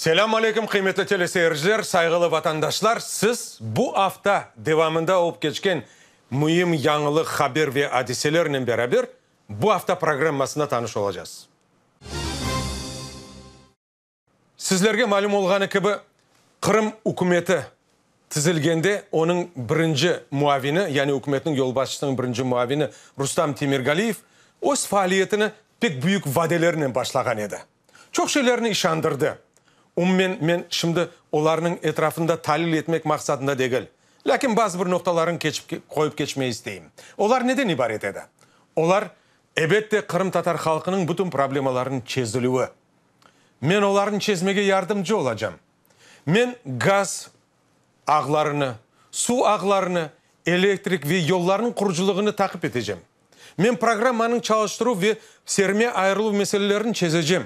Selâm aleyküm, qıymetli teleseyirciler, sayğılı vatandaşlar! Siz bu afta devamında olıp keçken müim yañılıq, haber ve adiselernen beraber bu afta programmasında tanış olacasız. Sizlerge malüm olğanı kibi, Qırım ükümeti tizilgende onıñ birinci muavini, yani ükümetniñ yolbaşçısınıñ birinci muavini Rustam Temirgaliyev öz faaliyetini pek büyük vadelernen başlağan edi. Çoq şeylerni işandırdı. Umumen, men şimdi olarnıñ etrafında talil etmek maqsadında degil, lâkin bazı bir noqtalarını keçip qoyıp keçmey isteyim. Olar neden ibaret edi? Olar, ebette, qırımtatar halqınıñ bütün problemalarınıñ çezilüvi. Men olarnı çezmege yardımcı olacam. Men gaz ağlarını, suv ağlarını, elektrik ve yollarnıñ qurucılığını taqip etecem. Men programmanıñ çalıştıruv ve sermiya ayırıluv meselelerini çezecem.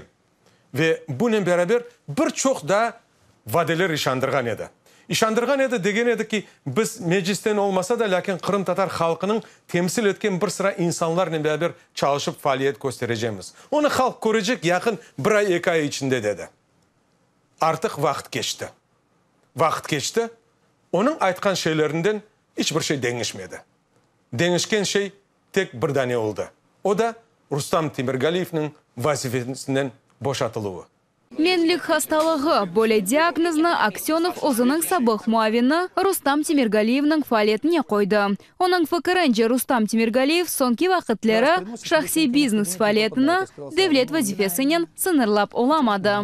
Ve bunen beraber bir çoq daa vadeler işandırğan edi. İşandırğan edi, degen edi ki, biz Meclisten olmasa da, lâkin qırımtatar halqınıñ temsil etken bir sıra insanlarnen beraber çalışıp faaliyet kösterecemiz. Onı halq körecek yaqın bir ay, eki ay içinde, dedi. Artıq vaqıt keçti. Vaqıt keçti, onıñ aytqan şeylerinden iç bir şey deñişmedi. Deñişken şey tek bir dane oldı, o da Rustam Temirgaliyevniñ vazifesinden boşatıluvı. Menlik hastalığı, böyle diagnoznı Aksenov özüniñ sabıq muavini Rustam Temirgaliyevniñ faaliyetine qoydı. Onıñ fikirince, Rustam Temirgaliyev soñki vaqıtleri şahsiy biznes faaliyetini devlet vazifesinen sıñırlap olamadı.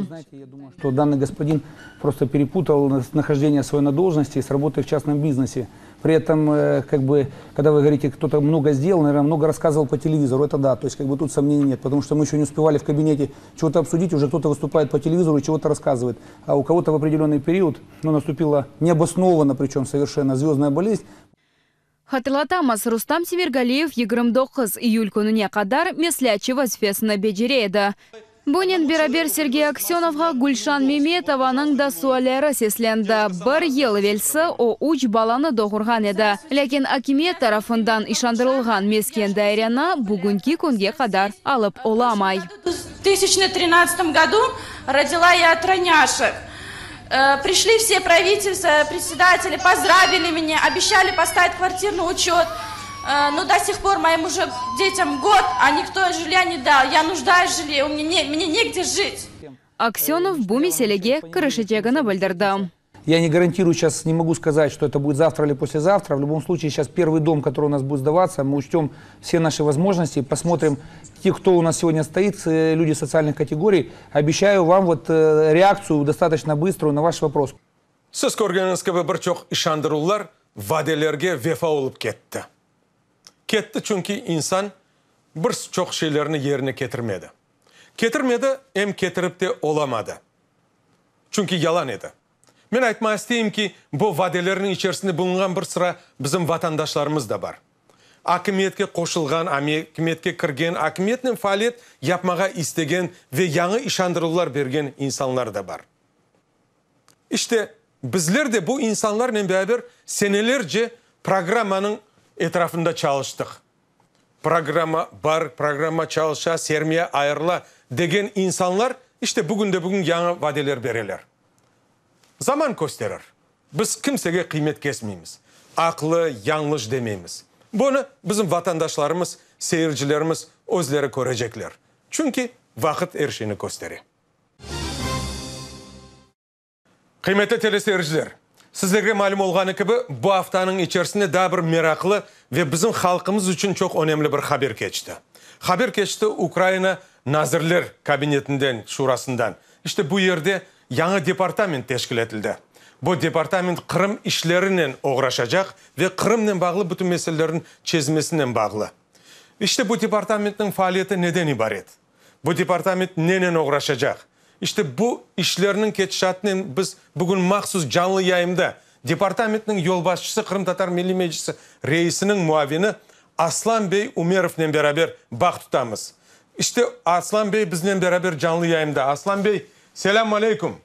При этом, как бы, когда вы говорите, кто-то много сделал, наверное, много рассказывал по телевизору, это да, то есть, как бы, тут сомнений нет, потому что мы еще не успевали в кабинете чего-то обсудить, уже кто-то выступает по телевизору и чего-то рассказывает. А у кого-то в определенный период, ну, наступила необоснованно, причем совершенно, звездная болезнь. Hatırlatamız, Rustam Temirgaliyev 29 iyül kününe qadar mesleatçı vazifesini becere edi. Bunen beraber Sergey Aksenovğa Gülşan Memetovanıñ da sualleri seslendi. Bir yıl evelsi o üç balanı doğurğan edi. Lâkin akimiyet tarafından işandırılğan mesken daireni bugünki künge qadar alıp olamay. V tısячно тринадцатом году родила я тройняшек. Пришли все правительства, председатели, поздравили меня, обещали поставить квартирный учет. Но до сих пор моим уже детям год, а никто жилья не дал. Я нуждаюсь в жилье, у меня не, мне негде жить. Aksenov bu meselege kirişecegini bildirdi. Я не гарантирую сейчас, не могу сказать, что это будет завтра или послезавтра. В любом случае, сейчас первый дом, который у нас будет сдаваться, мы учтем все наши возможности, посмотрим те, кто у нас сегодня стоит, люди социальных категорий. Обещаю вам вот реакцию достаточно быструю на ваш вопрос. Siz körgeniñiz kibi, bir çoq işandıruvlar vadelerge vefa olıp ketti. Ketti, çünki insan bir çoq şeylerni yerine ketirmedi. Ketirmedi, em ketirip te olamadı. Çünki yalan edi. Men aytmağa isteyim ki, bu vadelerniñ içerisinde bulunğan bir sıra bizim vatandaşlarımız da bar. Akimiyetke qoşulğan, akimiyetke kirgen, akimiyetnen faaliyet yapmağa istegen ve yañı işandıruvlar bergen insanlar da bar. İşte, bizler de bu insanlarnen beraber senelerce programmanıñ etrafında çalıştıq. Programma bar, programma çalışa, sermiya ayırıla degen insanlar, işte, bugünde-bugün yañı vadeler bereler. Zaman kösterir. Biz kimsege qıymet kesmeymiz. Aqlı, yañlış demeymiz. Bunı bizim vatandaşlarımız, seyircilerimiz özleri körecekler. Çünki vaqıt er şeyni köstere. Qıymetli teleseyirciler, sizlerge malüm olğanı kibi, bu aftanıñ içerisinde daa bir meraqlı ve bizim halqımız içün çoq önemli bir haber keçti. Haber keçti Ukraina Nazirler Kabinetinden, Şurasından. İşte bu yerde yañı departament teşkil etildi. Bu departament Qırım işlerinen oğraşacaq ve Qırımnen bağlı bütün meselelerniñ çezmesinen bağlı. İşte bu departamentniñ faaliyeti neden ibaret? Bu departament nenen oğraşacaq? İşte bu işlerniñ ketişatınen biz bugün mahsus canlı yayında departamentniñ yolbaşçısı, Qırımtatar Milliy Meclisi reisiniñ muavini Aslan bey Umerovnen beraber bağ tutamız. İşte Aslan bey biznen beraber canlı yayında. Aslan bey, selâm aleyküm.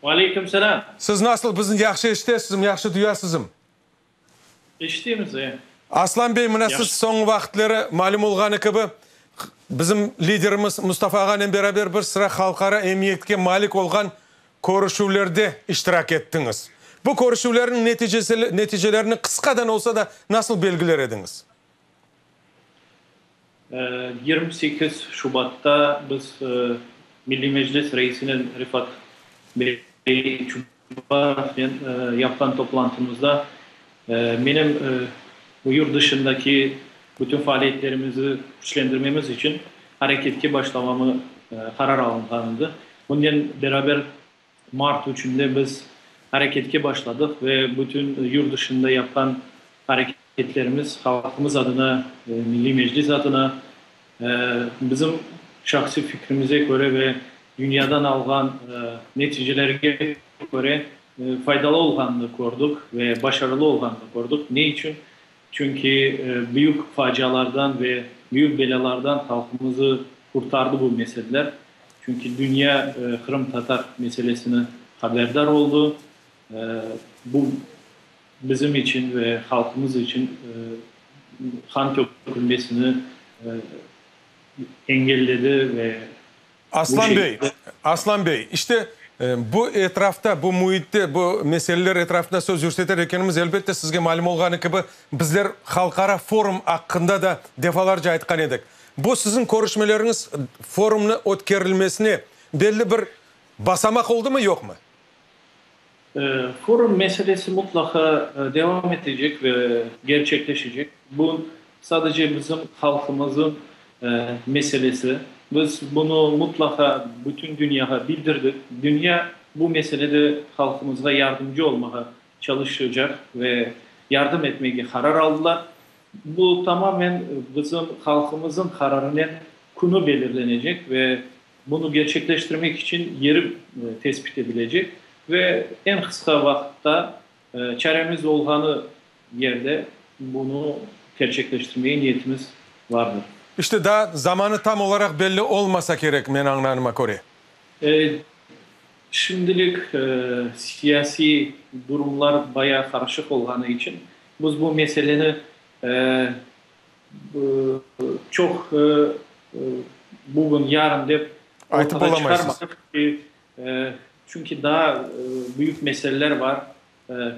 Aleyküm selâm. Siz nasıl, bizni yahşı eşitesizmi, yahşı duyasızm? Eşitemiz, e. Aslan bey, mına siz soñu vaqıtları, malüm olğanı kibi, Bizim liderimiz Mustafa ağanen beraber bir sıra halqara emiyetke malik olğan körüşüvlerde iştirak ettiñiz. Bu körüşüvlerniñ neticelerini qısqadan olsa da nasıl belgiler ediñiz? 28 Şubatta biz Milliy Meclis reisinen Refat bey Çubarovnen yapqan toplantımızda menim bu yurt dışındaki bütün faaliyetlerimizi küçlendirmemiz içün areketke başlamamı qarar alınğan edi. Bunen beraber mart üçünde biz areketke başladıq ve bütün yurt dışında yapqan areketlerimiz halqımız adına, Milliy Meclis adına, bizim şahsiy fikrimize köre ve dünyadan alğan neticelerge köre faydalı olğanını kördik ve başarılı olğanını kördik. Ne içün? Çünki büyük facialardan ve büyük belâlardan halqımızı qurtardı bu meseleler. Çünki dünya qırımtatar meselesini haberdar oldı. Bu bizim içün ve halqımız içün qan tökülmesini engelledi ve bu Aslan bey, Aslan bey, işte bu etrafta, bu müitte, bu meseleler etrafında söz yürseter ekenimiz, elbette, sizge malüm olğanı kibi, bizler halqara forum aqqında da defalarca aytqan edik. Bu siziñ körüşmeleriñiz forumnı ötkerilmesine belli bir basamaq oldımı, yoqmı? Forum meselesi mutlaqa devam etecek ve gerçekleşecek. Bu sadece bizim halqımızın meselesi. Biz bunı mutlaqa bütün dünyağa bildirdik. Dünya bu meselede halqımızğa yardımcı olmağa çalışacaq ve yardım etmege qarar aldılar. Bu tamamen bizim halqımızın qararınen künü belirlenecek ve Bunı gerçekleştirmek içün yeri tespit edilecek ve eñ qısqa vaqıtta çaremiz olğanı yerde bunı kerçekleştirmege niyetimiz vardır. İşte, daa zamanı tam olaraq belli olmasa kerek, men añlanıma köre. Şimdilik siyasiy durumlar bayağı qarışıq olğanı içün biz bu meseleni Çoq bugün, yarın dep ortağa çıqarmadıq, çünki daa büyük meseleler bar,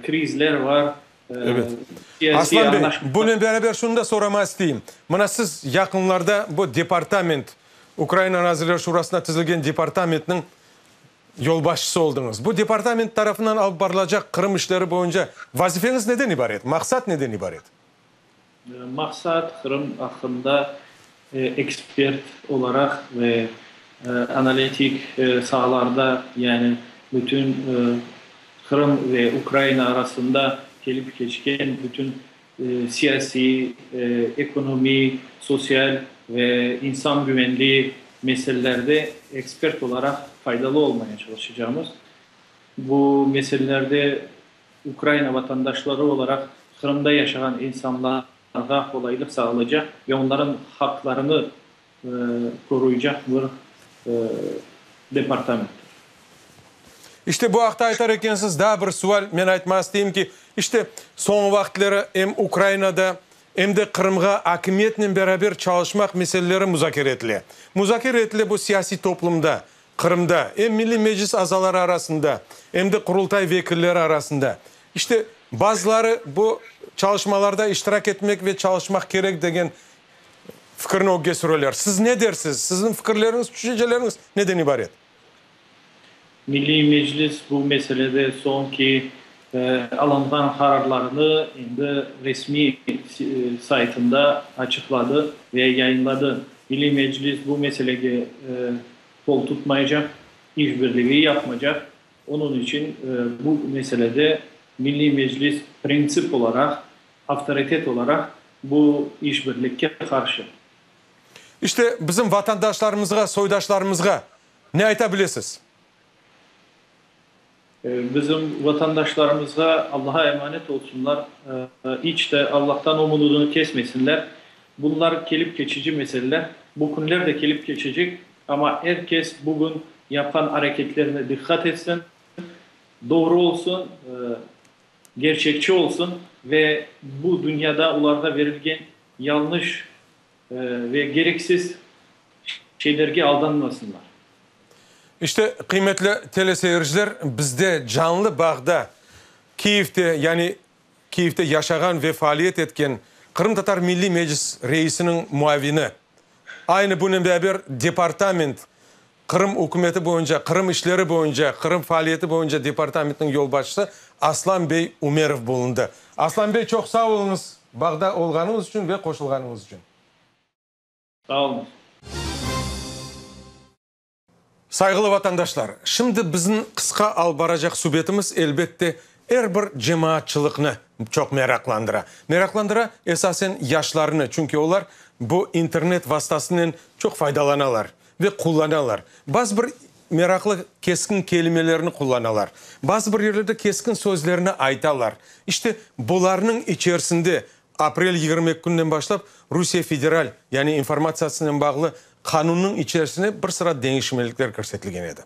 krizler bar. Ebet. Aslan bey, bunen beraber şunı da sorama isteyim. Mına siz yaqınlarda bu departament, Ukraina Nazirler Şurasında tizilgen departamentniñ yolbaşçısı oldıñız. Bu departament tarafından alıp barılacaq Qırım işleri boyunca vazifeñiz neden ibaret, maqsat neden ibaret? Maqsat, Qırım aqqında ekspert olaraq ve analitik saalarda, yani bütün Qırım ve Ukraina arasında kelip keçken bütün siyasiy, ekonomik, sosyal ve insan güvenliği meselelerde ekspert olaraq faydalı olmaya çalışacağımız. Bu meselelerde Ukraina vatandaşları olaraq Qırımda yaşağan insanlarğa qolaylıq sağlaycaq ve onların haqlarını qoruycaq bir departamenttir. İşte bu aqta aytar ekensiz, daa bir sual men aytmağa isteyim ki, işte soñu vaqıtları em Ukrainada, em de Qırımğa akimiyetnen beraber çalışmaq meseleleri muzakere etile. Muzakere etile bu siyasiy toplumda, Qırımda em Milliy Meclis azaları arasında, em de Qurultay vekilleri arasında, işte, bazıları bu çalışmalarda iştirak etmek ve çalışmaq kerek degen fikirni ögge süreler. Siz ne dersiz? Siziñ fikirleriñiz, tüşünceleriñiz neden ibaret? Milliy Meclis bu meselede soñki alınğan qararlarını endi resmiy saytında açıqladı ve yayınladı. Milliy Meclis bu meselege qol tutmaycaq, işbirligi yapmacaq. Onıñ içün bu meselede Milliy Meclis printsip olaraq, avtoritet olaraq bu işbirlikke qarşı. İşte, bizim vatandaşlarımızğa, soydaşlarımızğa ne ayta bilesiz? Bizim vatandaşlarımızğa Allaha emanet olsunlar, iç de Allahtan umudını kesmesinler. Bunlar kelip keçici meseleler, bu künler de kelip keçecek, amma er kes bugün yapqan areketlerine diqqat etsin, doğru olsun, gerçekçi olsun ve bu dünyada olarğa verilgen yanlış ve gereksiz. Şeylerge aldanmasınlar. İşte, qıymetli teleseyirciler, bizde canlı bağda Kiyevde, yani Kiyevde yaşağan ve faaliyet etken Qırımtatar Milliy Meclis reisiniñ muavini, aynı bunen beraber departament, Qırım ükümeti boyunca, Qırım işleri boyunca, Qırım faaliyeti boyunca departamentniñ yolbaşçısı Aslan bey Umerov bulundı. Aslan bey, çoq sağ oluñız bağda olğanıñız içün ve qoşulğanıñız içün. Sağ oluñız. Sayğılı vatandaşlar, şimdi bizim qısqa alıp baracaq subetimiz, elbette, er bir cemaatçılıqnı çoq meraqlandıra. Meraqlandıra esasen yaşlarnı, çünki olar bu internet vastasınen çoq faydalanalar ve qullanalar. Bazı bir meraqlı keskin kelimelerni qullanalar, bazı bir yerlerde keskin sözlerni aytalar. İşte, bularnıñ içerisinde Aprel 22 künden başlap Rusiye federal, yani informatsiyasınen bağlı qanunnıñ içerisine bir sıra deñişmelikler kirsetilgen edi.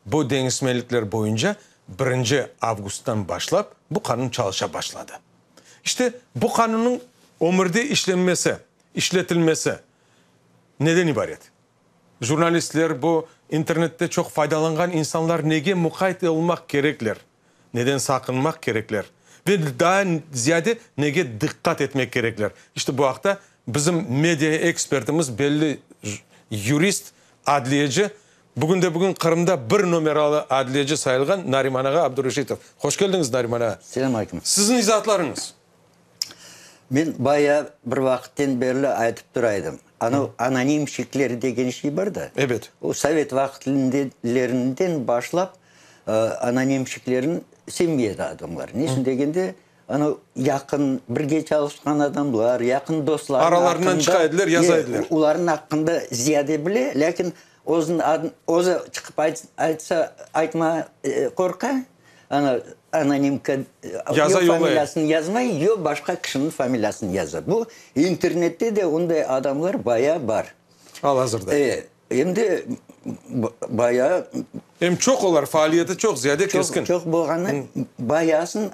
Bu deñişmelikler boyunca birinci avgusttan başlap bu qanun çalışa başladı. İşte, bu qanunnıñ ömürde işlenmesi, işletilmesi neden ibaret? Jurnalistler, bu internette çoq faydalanğan insanlar nege muqayt olmaq kerekler? Neden saqınmaq kerekler ve daa ziyade nege diqqat etmek kerekler? İşte bu aqta bizim media ekspertimiz, belli yurist, adliyeci, bugünde-bugün Qırımda bir nomeralı adliyeci sayılğan Nariman ağa Abdureşitov. Hoş keldiñiz, Nariman ağa. Selâm aleyküm. Siziñ izaatlarıñız? Men bayağı bir vaqıtten berli aytıp tura edim. Anav anonimşikler degen şey bar da. Ebet. O sovet vaqıtlerinden başlap anonimşiklerni sevmey edi adamlar. Ne içün degende, anav yaqın, birge çalışqan adamlar, yaqın dostlarnıñ aqqında. Aralarından çıqa ediler, yaza ediler. Olarnıñ aqqında ziyade bile, lâkin özüniñ adın, özü çıqıp aytsa, aytmağa qorqa. Ana, anonimka, Yaza, yo yollay. familiyasını yazmay, yo başqa kişiniñ familiyasını yaza. Bu internette de onday adamlar bayağı bar. Al-azırda. E, em de bayağı. Em çoq olar, faaliyeti çoq, ziyade keskin. Çoq, çoq bolğanı, bayağısın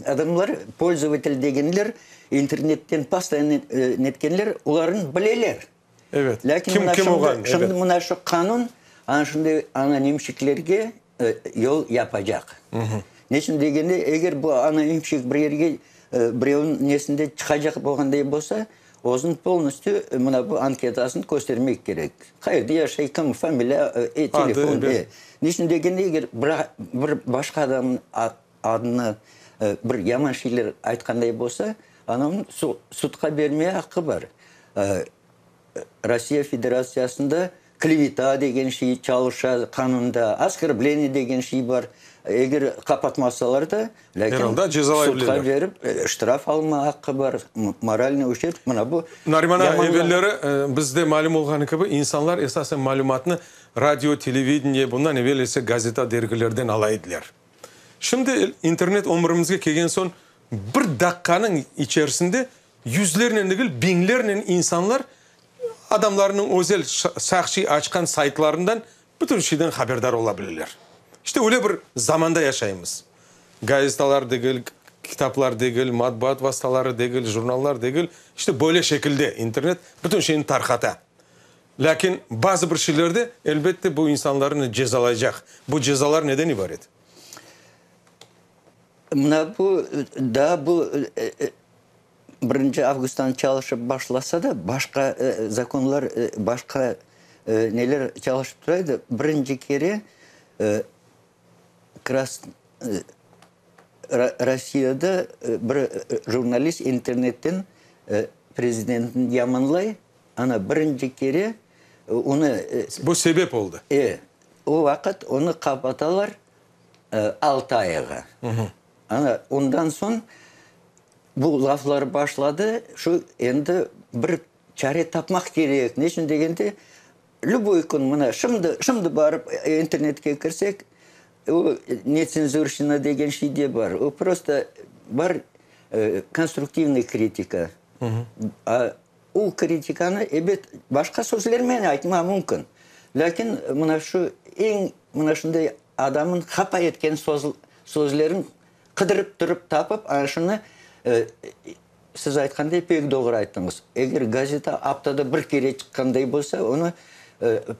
adamlar, polzovatel degenler, internetten postoyanno netkenler, olarnı bileler. Evet. Lâkin Kim, mına kim şimdi, olğanını, şimdi evet. mına şu qanun ana şunday anonimşiklerge yol yapacaq. Neçün degende, eger bu anonimşik bir yerge, birevniñ nesinde çıqacaq bolğanday bolsa, özüniñ polnostyu mına bu anketasını köstermek kerek. Qayerde yaşay, kim, familiya, telefon. Adı, evet. Neçün degende, eger bir başqa adamnıñ adını bir yaman şeyler aytqanday bolsa, anavnıñ sudqa bermeye aqqı bar. Rossiya Federatsiyasında kleveta degen şey çalışa qanunda, oskorbleniye degen şey bar. Eger qapatmasalar da, lâkin sudqa berip ştraf alma aqqı bar, moralnıy uşerb. Mına bu Nariman ağa, evelleri bizde malüm olğanı kibi, insanlar esasen malümatnı radio, televideniye, bundan evel ise gazeta, dergilerden ala ediler. Şimdi internet ömürimizge kelgen soñ bir daqqanıñ içerisinde yüzlernen degil, biñlernen insanlar adamlarnıñ özel, şahsiy açqan saytlarından bütün şeyden haberdar ola bileler. İşte öyle bir zamanda yaşaymız. Gazetalar degil, kitaplar degil, matbuat vastaları degil, jurnallar degil, işte böyle şekilde internet bütün şeyni tarqata. Lâkin bazı bir şeylerde, elbette, bu insanlarnı cezalaycaq. Bu cezalar neden ibaret? Mına bu, daa bu birinci avgusttan çalışıp başlasa da, başqa zakonlar, başqa neler çalışıp tura edi. Birinci kere Rossiyada bir jurnalist internetten prezidentni yamanlay, ana birinci kere onı... Bu sebep oldı. E, o vaqıt onı qapatalar altı ayğa. Ana, ondan soñ bu laflar başladı, şu endi bir çare tapmaq kerek. Ne içün degende, lüboy kün mına şimdi, şimdi barıp internetke kirsek, o netsenzurşçina degen şey de bar. O prosto bar konstruktivnıy kritika. A o kritikanı, ebet, başqa sözlermen aytma mümkün. Lâkin mına şu eñ mına şunday adamnıñ hapa etken sözlerin qıdırıp turıp tapıp, ana şunı. Siz aytqanday, pek doğru ayttıñız. Eger gazeta aftada bir kere çıqqanday bolsa, onı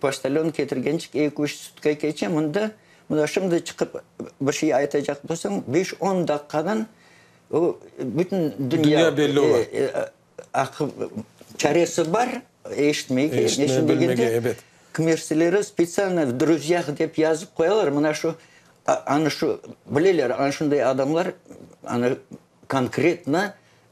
poçtalyon ketirgençik eki-üç sutka keçe. Mında, mına şimdi çıqıp bir şey aytacaq bolsañ, beş-on daqqadan o bütün dünya Dünya belli ola. Aqıl, çaresi bar, eşitmege, Eşitmege, neçün bilmege, degende, ebet. Kimersileri spetsialno v druzyah dep yazıp qoyalar, mına şu, ana şu, bileler, ana şunday adamlar, ana konkretno,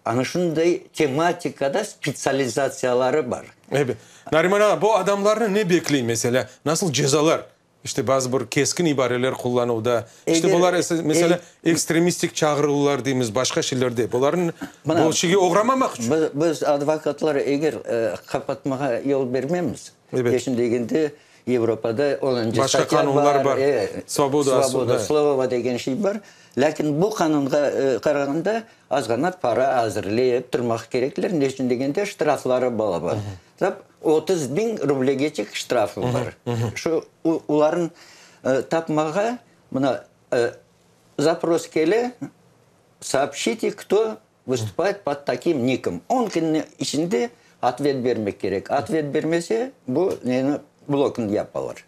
ana şunday tematikada spetsializatsiyaları bar. Ebet. Nariman ağa, bu adamlarnı ne bekley, meselâ, nasıl cezalar? İşte, bazı bir keskin ibareler qullanuvda, işte, bular, meselâ, ekstremistik çağıruvlar deymiz, başqa şeylerde, bularnıñ bu şeyge oğramamaq içün. Biz, advokatlar, eger qapatmağa yol bermemiz, neçün degende, Avropada onuncı statya bar, svoboda slova degen şey bar, lâkin bu qanunğa qarağanda azğana para azırlep turmaq kerekler, neçün degende, ştrafları balaban. Tap 30 biñ rublegeçik ştrafı bar. Şu olarnı tapmağa mına zapros kele, soobşite, kto vıstupayet pod takim nikom. On künniñ içinde otvet bermek kerek. Otvet bermese, bu neni bloknı yapalar.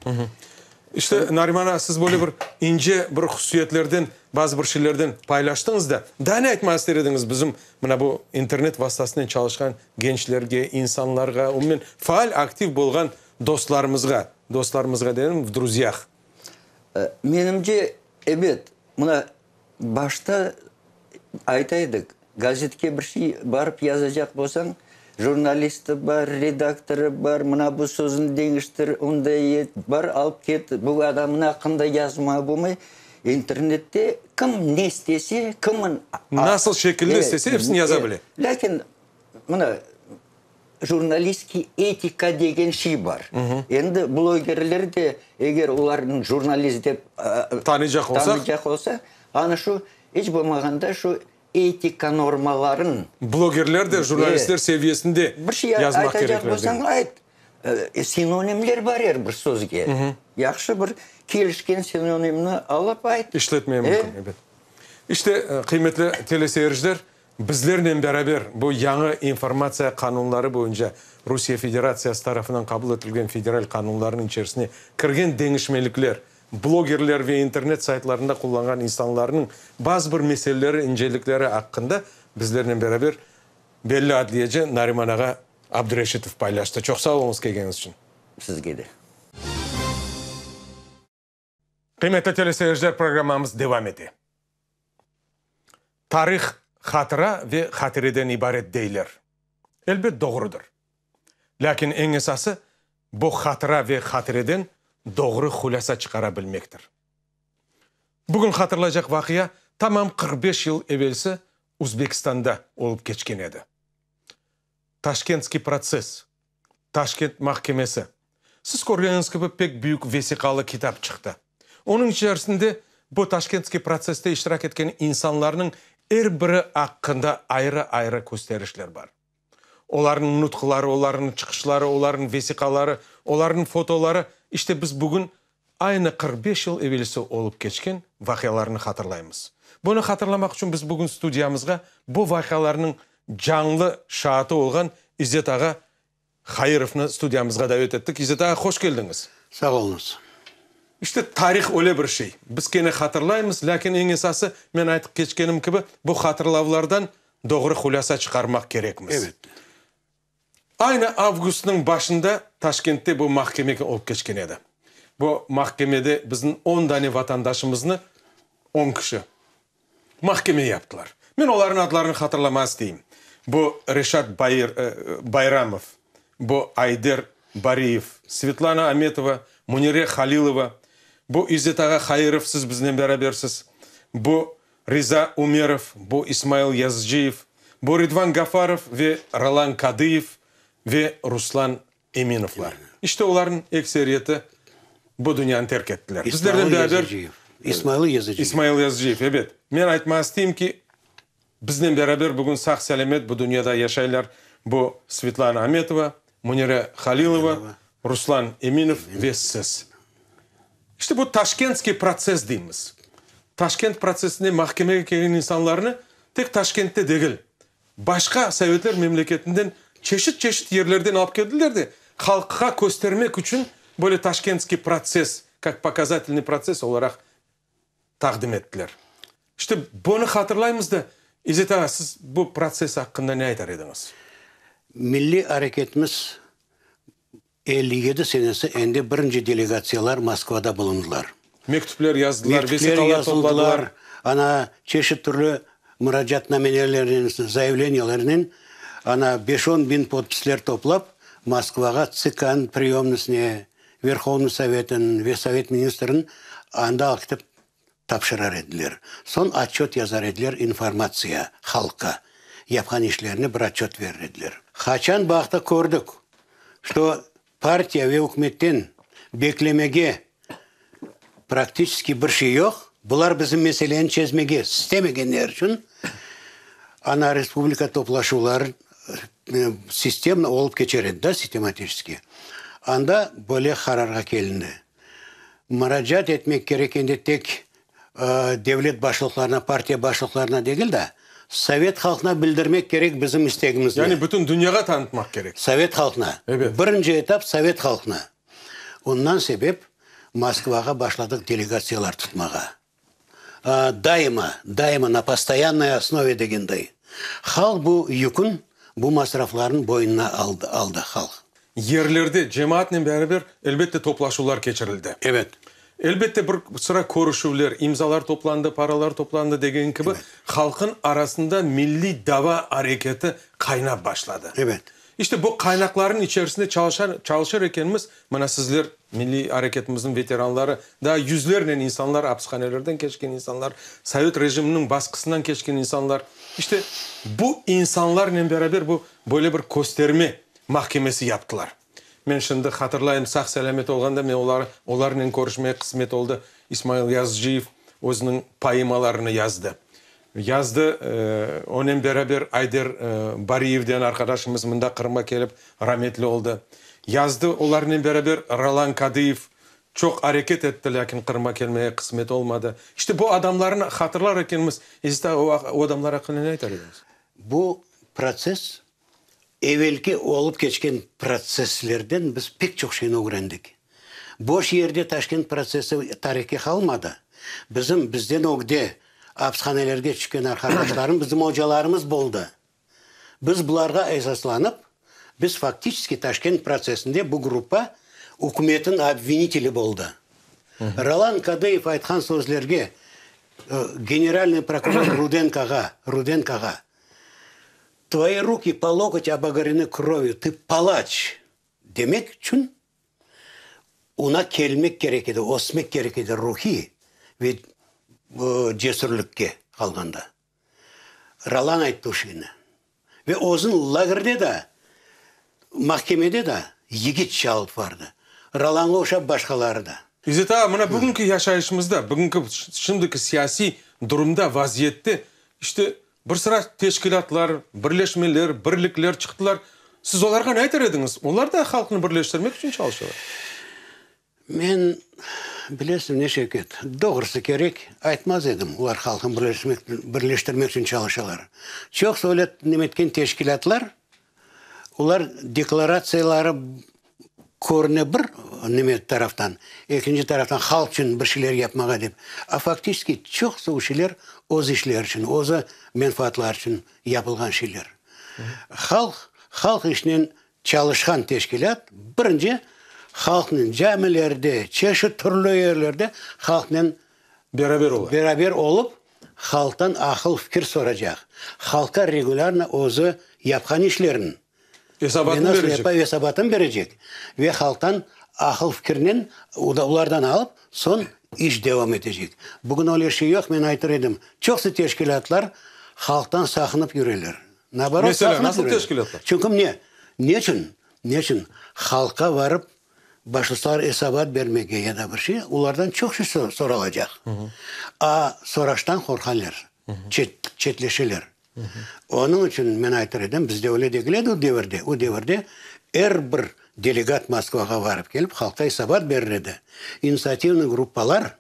İşte, Nariman ağa, siz böyle bir ince bir hususiyetlerden, bazı bir şeylerden paylaştıñız da, daa ne aytmağa ister ediñiz bizim mına bu internet vastasınen çalışqan gençlerge, insanlarğa, umumen faal, aktiv bolğan dostlarımızğa, dostlarımızğa dedim, v druzyah? Menimce, ebet, mına Başta ayta edik, gazetke bir şey barıp yazacaq bolsañ, jurnalisti bar, redaktorı bar, mına bu sözüni deñiştir, onday et, bar alıp ket, bu adamnıñ aqqında yazma, bolmay. İnternette kim ne istese, kim. Nasıl şekilde istese, episini yaza bile. Lâkin mına jurnalistskiy etika degen şey bar. Endi blogerler de, eger olarnı jurnalist dep tanıycaq olsaq, tanıycaq olsa, ana şu, iç bolmağanda şu etika normaların. Blogerler de jurnalistler seviyesinde Bir şey yazmaq aytacaq kerekler. bolsañ, ayt. Sinonimler bar er bir sözge. Yahşı bir kelişken sinonimni alıp ayt. İşletmeye mümkün, ebet. İşte, qıymetli teleseyirciler, Bizlernen beraber bu yañı informatsiya qanunları boyunca Rusiye Federatsiyası tarafından qabul etilgen federal qanunlarnıñ içerisine kirgen deñişmelikler, blogerler ve internet saytlarında qullanğan insanlarnıñ bazı bir meseleleri, incelikleri aqqında bizlernen beraber belli adliyeci Nariman ağa Abdureşitov paylaştı. Çoq sağ oluñız kelgeniñiz içün. Sizge de. Qıymetli teleseyirciler, programmamız devam ete. Tarih hatıra ve hatireden ibaret deyler. Elbet doğrudır. Lâkin eñ esası, bu hatıra ve hatireden doğru hulâsa çıqara bilmektir. Bugün hatırlaycaq vaqia tamam 45 yıl evelsi Uzbekistanda olıp keçken edi. Taşkentskiy protsess, Taşkent mahkemesi. Siz körgeniñiz kibi, pek büyük vesiqalı kitap çıqtı. Onıñ içerisinde bu Taşkentskiy protsesste iştirak etken insanlarnıñ er biri aqqında ayrı-ayrı kösterişler bar. Olarnıñ nutqları, olarnıñ çıqışları, olarnıñ vesiqaları, olarnıñ fotoları. İşte biz bugün aynı 45 yıl evelsi olıp keçken vaqialarnı hatırlaymız. Bunı hatırlamaq içün biz bugün studiyamızğa bu vaqialarnıñ canlı şaatı olğan İzzet ağa Hairovnı studiyamızğa davet ettik. İzzet ağa, hoş keldiñiz. Sağ oluñız. İşte, tarih öyle bir şey. Biz kene hatırlaymız, lâkin eñ esası, men aytıp keçkenim kibi, bu hatırlavlardan doğru hulâsa çıqarmaq kerekmiz. Evet. Aynı avgustnıñ başında Taşkentte bu mahkeme olıp keçken edi. Bu mahkemede bizim on dane vatandaşımıznı, on kişi, mahkeme yaptılar. Men olarnıñ adlarını hatırlamağa isteyim. Bu Reşat Bayramov, bu Ayder Bariyev, Svetlana Ametova, Münire Halilova, bu İzzet ağa Hairov, siz biznen berabersiz, bu Riza Umerov, bu İsmail Yazıcıyev, bu Ridvan Gafarov ve Rolan Kadıyev ve Ruslan Eminovlar. İşte olarnıñ ekseriyeti bu dünyanı terk ettiler. Bizlernen beraber İsmail Yazıcıyev. İsmail Yazıcıyev, ebet. Men aytmağa isteyim ki, biznen beraber bugün sağ-selâmet bu dünyada yaşaylar bu Svetlana Ametova, Münire Halilova, Ruslan Eminov ve siz. İşte bu Taşkentskiy protsess deymiz. Taşkent protsessine mahkemege kelgen insanlarnı tek Taşkentte degil, Başqa sovetler memleketinden çeşit-çeşit yerlerden alıp keldiler de, halqqa köstermek içün böyle Taşkentskiy protsess, kak pokazatelnıy protsess olaraq taqdim ettiler. İşte, bunı hatırlaymız da, İzzet ağa, siz bu protsess aqqında ne aytar ediñiz? Milliy areketimiz 57 senesi endi birinci delegatsiyalar Moskvada bulundılar. Mektüpler yazdılar, vesiqalar topladılar. Ana, çeşit türlü muracaatnamenelernen, zayavleniyalarnen, ana, beş-on biñ podpisler toplap, Moskvağa TSK-nıñ priyomnısine, Verhovnıy Sovetiniñ ve Sovet ministriniñ anda alıp ketip tapşırar ediler. Soñ otçöt yazar ediler, informatsiya, halqqa yapqan işlerini bir otçöt verir ediler. Qaçan baqtıq, kördik, şto partiya ve ükümetten beklemege praktiçeskiy bir şey yoq, bular bizim meseleni çezmege istemegenleri içün ana respublika toplaşuvları sistemno olıp keçer edi da, sistematiçeskiy. Anda böyle qararğa kelindi. Muracaat etmek kerek endi tek devlet başlıqlarına, partiya başlıqlarına degil de, sovet halqına bildirmek kerek bizim istegimizni. Yani bütün dünyağa tanıtmaq kerek. Sovet halqına. Ebet. Birinci etap sovet halqına. Ondan sebep Moskvağa başladıq delegatsiyalar tutmağa. Daima, daima, na postoyannıy osnove degenday. Halq bu yükün, bu masraflarnı boynuna aldı, aldı halq. Yerlerde cemaatnen beraber, elbette, toplaşuvlar keçirildi. Evet. Elbette, bir sıra körüşüvler, imzalar toplandı, paralar toplandı degen kibi, halqın arasında milliy dava areketi qaynap başladı. Evet. İşte, bu qaynaqlarnıñ içerisinde çalışar, çalışır ekenmiz, mına sizler, milliy areketimizniñ veteranları, daa yüzlernen insanlar, apishanelerden keçken insanlar, sovet rejiminiñ basqısından keçken insanlar, işte, bu insanlarnen beraber bu böyle bir kösterme mahkemesi yaptılar. Men şimdi hatırlayım, sağ-selâmet olğanda men olar, olarnen körüşmege qısmet oldı. İsmail Yazıcıyev özüniñ poemalarını yazdı. Yazdı, onen beraber Ayder Bariyev degen arqadaşımız mında Qırımğa kelip rametli oldı. Yazdı, olarnen beraber Rolan Kadıyev çoq areket etti, lâkin Qırımğa kelmege qısmet olmadı. İşte bu adamlarnı hatırlar ekenmiz, İzzet ağa, o adamlar aqqında ne aytar ediñiz? Bu protsess, evelki olıp keçken protsesslerden biz pek çoq şeyni ögrendik. Boş yerde Taşkent protsessi tarihke qalmadı. Bizim, bizden ögde apishanelerge tüşken arqadaşlarımız bizim ocalarımız boldı. Biz bularğa esaslanıp, biz faktiçeski Taşkent protsessinde bu gruppa ükümetin obviniteli boldı. Rolan Kadıyev aytqan sözlerge generalnıy prokuror Rudenkoğa, Rudenkoğa, Tvoi ruki po lokotь obogoreny krovyu, tı palaç! Demek içün oña kelmek kerek edi, ösmek kerek edi ruhiy ve cesürlikke qalğanda. Rolan ayttı o şeyni. Ve özün lagerde de, mahkemede de yigitçe alıp bardı. Rolanğa oşap başqaları da. İzzet ağa, mına bugünki yaşayışımızda, bugünki şimdiki siyasiy durumda, vaziyette, işte, Bir sıra teşkilâtlar, birleşmeler, birlikler çıqtılar. Siz olarğa ne aytar ediñiz? Olar da halqnı birleştirmek içün çalışalar. Men, bilesiñ ne, Şevket, doğrusı kerek, aytmaz edim, olar halqnı birleştirmek, birleştirmek içün çalışalar. Çoqsa öyle neme etken teşkilâtlar, olar deklaratsiyaları Körüne bir nime taraftan, ekinci taraftan halq içün bir şeyler yapmağa dep, a faktiçeski çoqusı o şeyler öz işleri içün, özü menfaatları içün yapılğan şeyler. Halq, halq işinen çalışqan teşkilât birinci halqnen camilerde, çeşit türlü yerlerde halqnen Beraber ola. Beraber olıp, halqtan aqıl-fikir soracaq, halqqa regulârno özü yapqan işlerini Esabatını berecek. Esabatını berecek ve halqtan aqıl-fikirnen olardan alıp, soñ iş devam etecek. Bugün öyle şey yoq, men aytır edim, çoqusı teşkilâtlar halqtan saqınıp yüreler. Naoborot, Meselâ, nasıl teşkilâtlar? Çünki ne? Neçün? Neçün? Halqqa varıp başlasalar esabat bermege ya da bir şey, olardan çoq şey soralacaq. A soraştan qorqalar, çetleşeler. Onıñ içün men aytır edim, bizde öyle degil edi o devirde. O devirde er bir delegat Moskvağa varıp kelip, halqqa esabat berir edi. İnitsiativnıy gruppalar,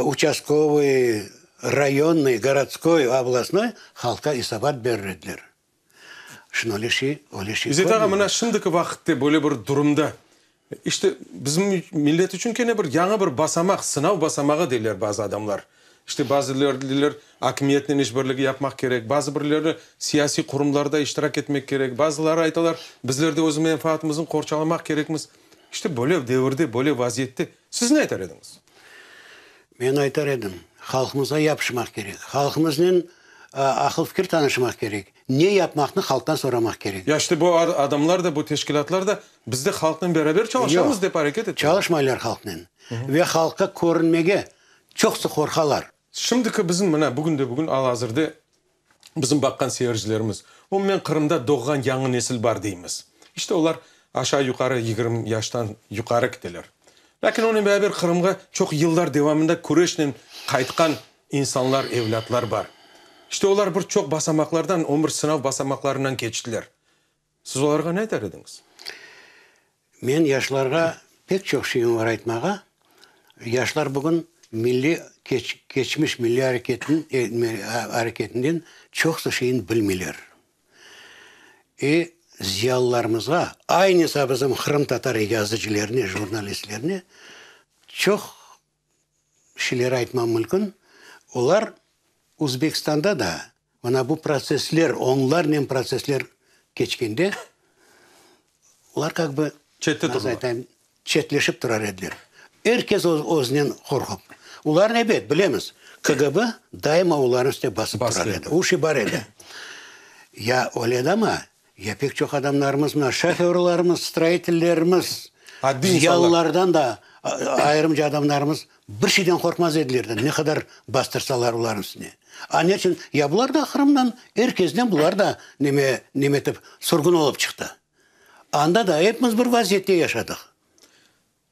uçastkovıy, Rayonnıy, gorodskoy, oblastnoy halqqa esabat berir ediler. Şimdi öyle şey, öyle şey İzzet ağa, körmeymiz. mına şimdiki vaqıtte böyle bir durumda, işte, bizim millet içün kene bir yañı bir basamaq, sınav basamağı deyler bazı adamlar. İşte, bazıları deyler, akimiyetnen işbirligi yapmaq kerek, bazı birleri siyasiy qurumlarda iştirak etmek kerek, bazıları aytalar, bizler de öz menfaatımıznı qorçalamaq kerekmiz. İşte, böyle devirde, böyle vaziyette siz ne aytar ediñiz? Men aytar edim, halqımızğa yapışmaq kerek, halqımıznen aqıl-fikir tanışmaq kerek, ne yapmaqnı halqtan soramaq kerek. Ya işte bu adamlar da, bu teşkilâtlar da biz de halqnen beraber çalışamız dep areket eteler. Çalışmaylar halqnen ve halqqa körünmege çoqusı qorqalar. Şimdiki bizim mına bugünde-bugün al-azırda bizim baqqan seyircilerimiz, umumen Qırımda doğğan yañı nesil bar deymiz. İşte olar aşağı-yuqarı 20 yaştan yuqarı kiteler. Lâkin onen beraber Qırımğa çoq yıllar devamında küreşnen qaytqan insanlar, evlâtlar bar. İşte olar bir çoq basamaqlardan, ömür sınav basamaqlarından keçtiler. Siz olarğa ne aytar ediñiz? Men yaşlarğa pek çoq şeyim var aytmağa. Yaşlar bugün milliy keçmiş milliy areketinden çoqsa şeyni bilmeyler. E ziyalılarımızğa, aynısa bizim qırımtatar yazıcılarına, jurnalistlerine çoq şeyler aytmam mümkün. Olar Özbekistanda da mına bu protsessler, onlarnen protsessler keçkende, olar kak bı, Çette nasıl aytayım, çetleşip turar ediler. Er kes özünen qorqup. Olarnı, ebet, bilemiz, KGB daima olarnıñ üstüne basıp turar edi. O şey bar edi. Ya öyle de ama, ya pek çoq adamlarımız, mına şoförlarımız, stroitellerimiz, ziyalılardan da ayırımca adamlarımız bir şeyden qorqmaz ediler de, ne qadar bastırsalar olarnıñ üstüne. A ne içün? Ya bular da Qırımdan, er kesden bular da neme, neme etip, sürgün olıp çıqtı. Anda da epimiz bir vaziyette yaşadıq.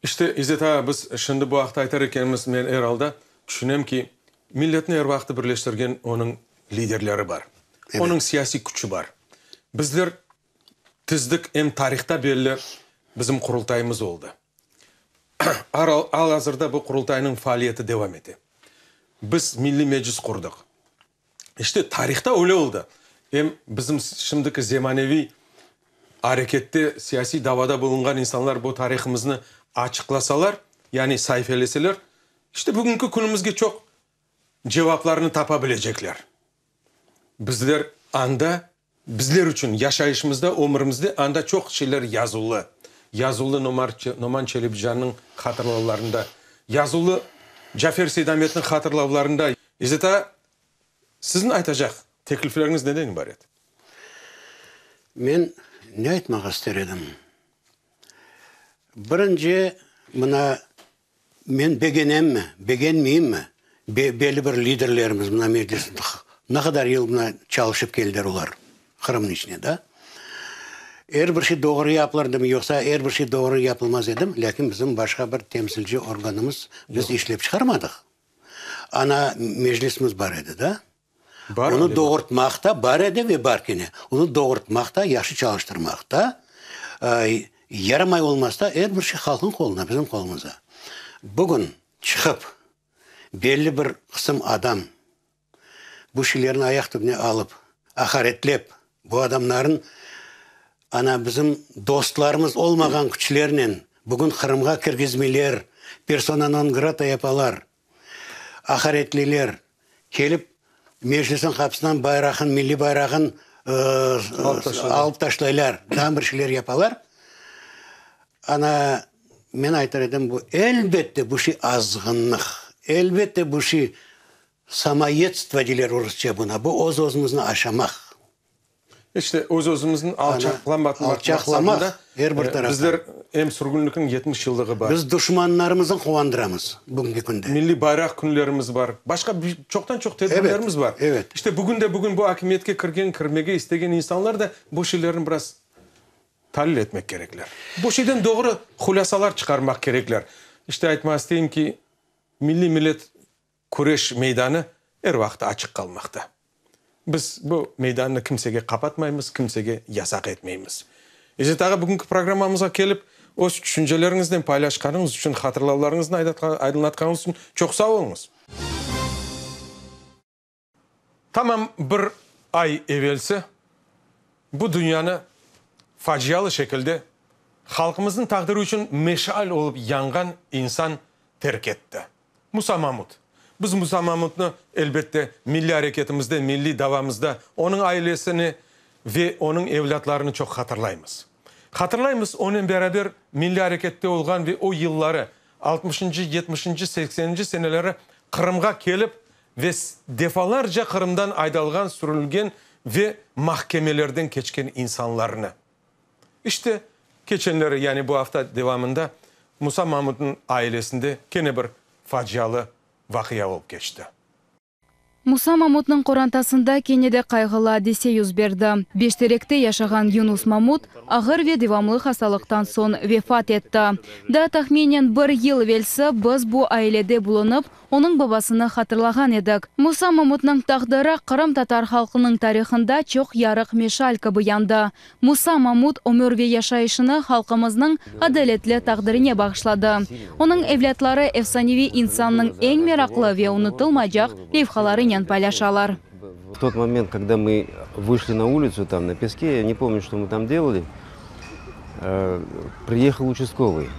İşte, İzzet ağa, biz şimdi bu aqta aytar ekenimiz, men er alda tüşünem ki, milletni er vaqıt birleştirgen onıñ liderleri bar, onıñ siyasiy küçü bar. Bizler tizdik, em tarihta belli bizim Qurultayımız oldı. Al-azırda bu Qurultaynıñ faaliyeti devam ete. Biz Milliy Meclis qurdıq. İşte, tarihta öyle oldı. Em bizim şimdiki zemaneviy arekette, siyasiy davada bulunğan insanlar bu tarihımıznı açıqlasalar, yani saifeleseler, işte bugünki künümizge çoq cevaplarnı tapa bilecekler. Bizler anda Bizler içün yaşayışımızda, ömürimizde anda çoq şeyler yazuvlı. Yazuvlı Noman Çelebicannıñ hatırlavlarında, yazuvlı Cafer Seydametniñ hatırlavlarında. İzzet ağa, siziñ aytacaq teklifleriñiz neden ibaret? Men ne aytmağa ister edim? Birinci, mına Men begenemmi, begenmeyimmi, belli bir liderlerimiz mına meclis ne qadar yıl mına çalışıp keldiler olar Qırımnıñ içine da. Er bir şey doğru yapılır demi, yoqsa er bir şey doğru yapılmaz edim, lâkin bizim başqa bir temsilci organımız biz işlep çıqarmadıq. Ana meclisimiz bar edi da. Bar Onı doğurtmaq da bar edi ve bar kene. Onı doğurtmaq da, yahşı çalıştırmaq da, yaramay olmasa da, er bir şey halqnıñ qolunda, bizim qolumızda. Bugün çıqıp belli bir qısım adam bu şeylerni ayaq tübüne alıp, aqaretlep, bu adamların ana bizim dostlarımız olmağan küçlernen bugün Qırımğa kirgizmeyler, persona non grata yapalar, aqaretliler, Kelip, Meclisniñ qapısından bayrağın, milliy bayrağın alıp taşlaylar, daa bir şeyler yapalar. Ana, men aytar edim, bu, elbette, bu şey azğınlıq, elbette, bu şey samoyedstvo deyler rusça buna, bu öz-özümizni aşamaq. İşte, öz-özümüzni alçaqlamaq maqsadında er bir taraftan. Bizler em sürgünlikniñ 70 yıllığı bar. Biz duşmanlarımıznı quvandıramız bugünki künde. Milliy bayraq künlerimiz bar. Başqa çoqtan-çoq tedbirlerimiz bar. Evet. İşte, bugün de bugün bu akimiyetke kirgen, kirmege istegen insanlar da bu şeylerni biraz talil etmek kerekler. Bu şeyden doğru hulâsalar çıqarmaq kerekler. İşte, aytmaq isteyim ki, milliy millet Küreş meydanı er vaqıt açıq qalmaqta. Biz bu meydannı kimsege qapatmaymız, kimsege yasaq etmeymiz. İzzet ağa, bugünki programmamızğa kelip, öz tüşünceleriñiznen paylaşqanıñız içün, hatırlavlarıñıznı aydınlatqanıñız içün çoq sağ oluñız. Tamam bir ay evelsi bu dünyanı facialı şekilde halqımıznıñ taqdiri içün meşal olıp yanğan insan terk etti. Musa Mamut. Biz Musa Mamutnı, elbette, milliy areketimizde, milliy davamızda, onıñ ailesini ve onıñ evlâtlarını çoq hatırlaymız. Hatırlaymız, onen beraber milliy arekette olğan ve o yılları, altmışıncı, yetmişinci, sekseninci seneleri Qırımğa kelip ve defalarca Qırımdan aydalğan, sürülgen ve mahkemelerden keçken insanlarnı. İşte, keçenleri, yani bu afta devamında Musa Mamutnıñ ailesinde kene bir facialı vaqia olıp keçti. Musa Mamutnıñ qorantasında kene de qayğılı adise yüz berdi. Beşterekte yaşağan Yunus Mamut ağır ve devamlı hastalıqtan soñ vefat etti. Daa tahminen bir yıl evelsi biz bu ailede bulunıp, Onıñ babasını hatırlağan edik. Musa Mamutnıñ taqdiri qırımtatar halqınıñ tarihında çoq yarıq meşal kibi yandı. Musa Mamut ömür ve yaşayışını halqımıznıñ adaletli taqdirine bağışladı. Onıñ evlâtları efsaneviy insannıñ eñ meraqlı ve unutılmaycaq levhalarınen paylaşalar. В тот момент, когда мы вышли на улицу, там, на песке, я не помню, что мы там делали, приехал участковый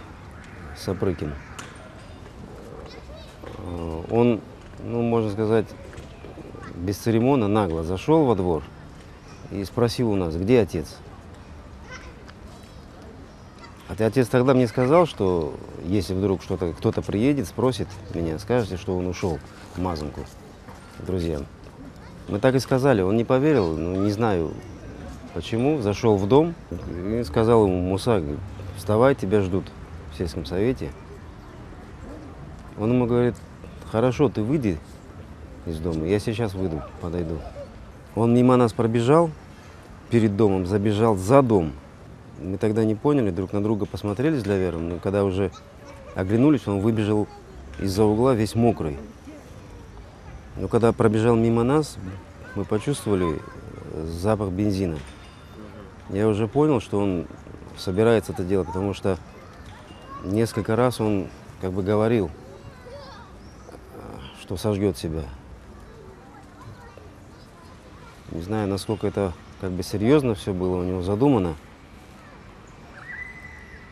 Сапрыкин. Он, ну, можно сказать, без церемона, нагло зашел во двор и спросил у нас, где отец? А отец тогда мне сказал, что если вдруг что-то, кто-то приедет, спросит меня, скажете, что он ушел в Мазанку к друзьям. Мы так и сказали, он не поверил, ну, не знаю почему, зашел в дом и сказал ему, Муса, вставай, тебя ждут в сельском совете. Он ему говорит, хорошо, ты выйди из дома, я сейчас выйду, подойду. Он мимо нас пробежал, перед домом, забежал за дом. Мы тогда не поняли, друг на друга посмотрели с Лявером, но когда уже оглянулись, он выбежал из-за угла весь мокрый. Но когда пробежал мимо нас, мы почувствовали запах бензина. Я уже понял, что он собирается это делать, потому что несколько раз он как бы говорил, что сожгет себя. Не знаю, насколько это как бы серьезно все было у него задумано.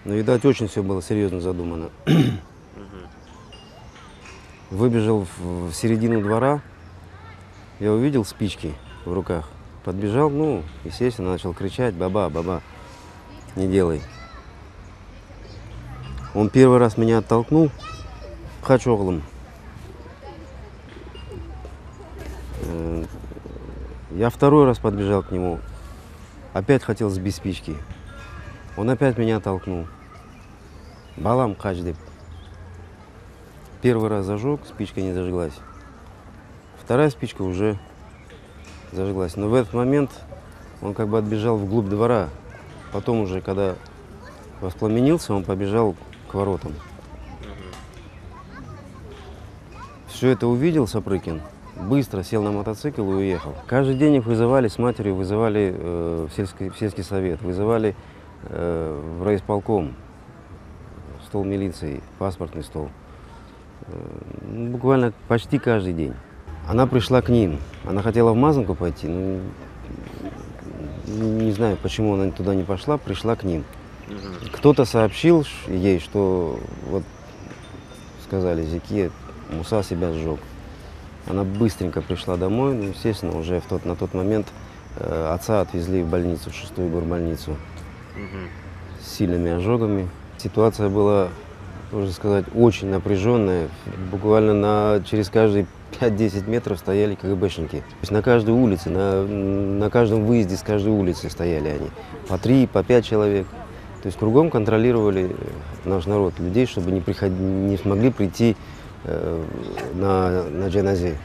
Но, видать, очень все было серьезно задумано. Выбежал в середину двора, я увидел спички в руках. Подбежал, ну, естественно, начал кричать, баба, баба, не делай. Он первый раз меня оттолкнул, qaç oğlum. Я второй раз подбежал к нему, опять хотел сбить спички. Он опять меня толкнул. Balam qaç dep. Первый раз зажег, спичка не зажглась. Вторая спичка уже зажглась. Но в этот момент он как бы отбежал вглубь двора. Потом уже, когда воспламенился, он побежал к воротам. Все это увидел Сапрыкин, быстро сел на мотоцикл и уехал. Каждый день их вызывали с матерью, вызывали э, в, сельский, в сельский совет, вызывали э, в райисполком, стол милиции, паспортный стол. Э, ну, буквально почти каждый день. Она пришла к ним. Она хотела в Мазанку пойти, но не знаю, почему она туда не пошла, пришла к ним. Кто-то сообщил ей, что вот сказали Зеки, Муса себя сжег. Она быстренько пришла домой, ну, естественно, уже в тот, на тот момент э, отца отвезли в больницу, в шестую горбольницу угу. с сильными ожогами. Ситуация была, можно сказать, очень напряженная. Буквально на, через каждые 5-10 метров стояли КГБшники. То есть на каждой улице, на, на каждом выезде с каждой улицы стояли они. По три, по пять человек. То есть кругом контролировали наш народ, людей, чтобы не, приход... не смогли прийти э, на, на джаназе.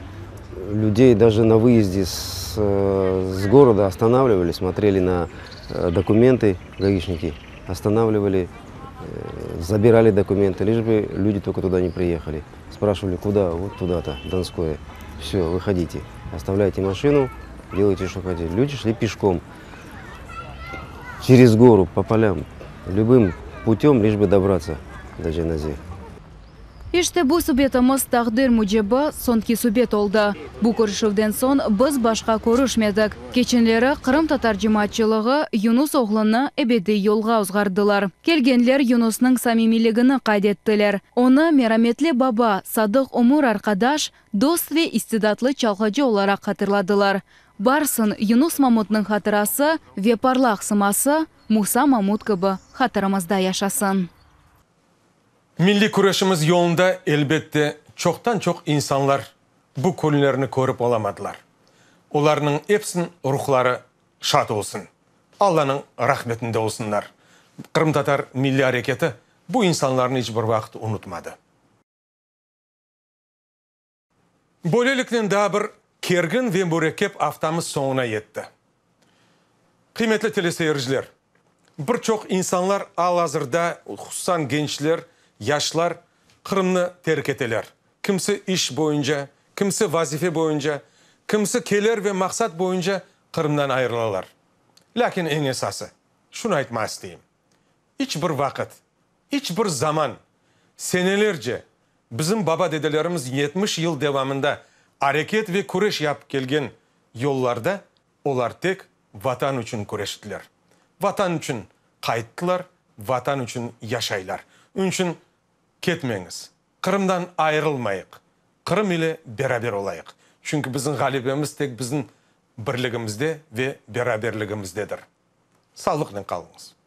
Людей даже на выезде с, э, с города останавливали, смотрели на э, документы гаишники, останавливали, э, забирали документы, лишь бы люди только туда не приехали. Спрашивали, куда? Вот туда-то, Донское. Все, выходите, оставляйте машину, делайте, что хотите. Люди шли пешком через гору, по полям, любым путем, лишь бы добраться до джаназе. İşte bu subetimiz taqdir mücibi soñki subet oldı. Bu körüşüvden soñ biz başqa körüşmedik. Keçenleri qırımtatar cemaatçılığı Yunus oğlunı ebediy yolğa ozğardılar. Kelgenler Yunusnıñ samimiyligini qayd ettiler. Onı merametli baba, sadıq ömür arqadaş, dost ve istidatlı çalğıcı olaraq hatırladılar. Barsın, Yunus Mamutnıñ hatırası ve parlaq sıması Musa Mamut kibi hatırımızda yaşasın. Milliy küreşimiz yolunda, elbette, çoqtan-çoq insanlar bu künlerni körip olamadılar. Olarnıñ epsiniñ ruhları şad olsun, Allanıñ rahmetinde olsunlar. Qırımtatar milliy areketi bu insanlarnı iç bir vaqıt unutmadı. Böyleliknen daa bir kergin ve mürekkep aftamız soñuna yetti. Qıymetli teleseyirciler, bir çoq insanlar al-azırda, hususan gençler, yaşlar Qırımnı terk eteler. Kimsi iş boyunca, kimsi vazife boyunca, kimsi kelir ve maqsat boyunca Qırımdan ayırılalar. Lâkin eñ esası, şunı aytmağa isteyim, iç bir vaqıt, iç bir zaman senelerce Bizim baba-dedelerimiz 70 yıl devamında areket ve küreş yapıp kelgen yollarda olar tek Vatan içün küreştiler. Vatan içün qayttılar, Vatan içün yaşaylar. Onıñ içün ketmeñiz, Qırımdan ayırılmayıq, Qırım ile beraber olayıq. Çünki bizim ğalebemiz tek bizim birligimizde ve beraberligimizdedir. Sağlıqnen qalıñız.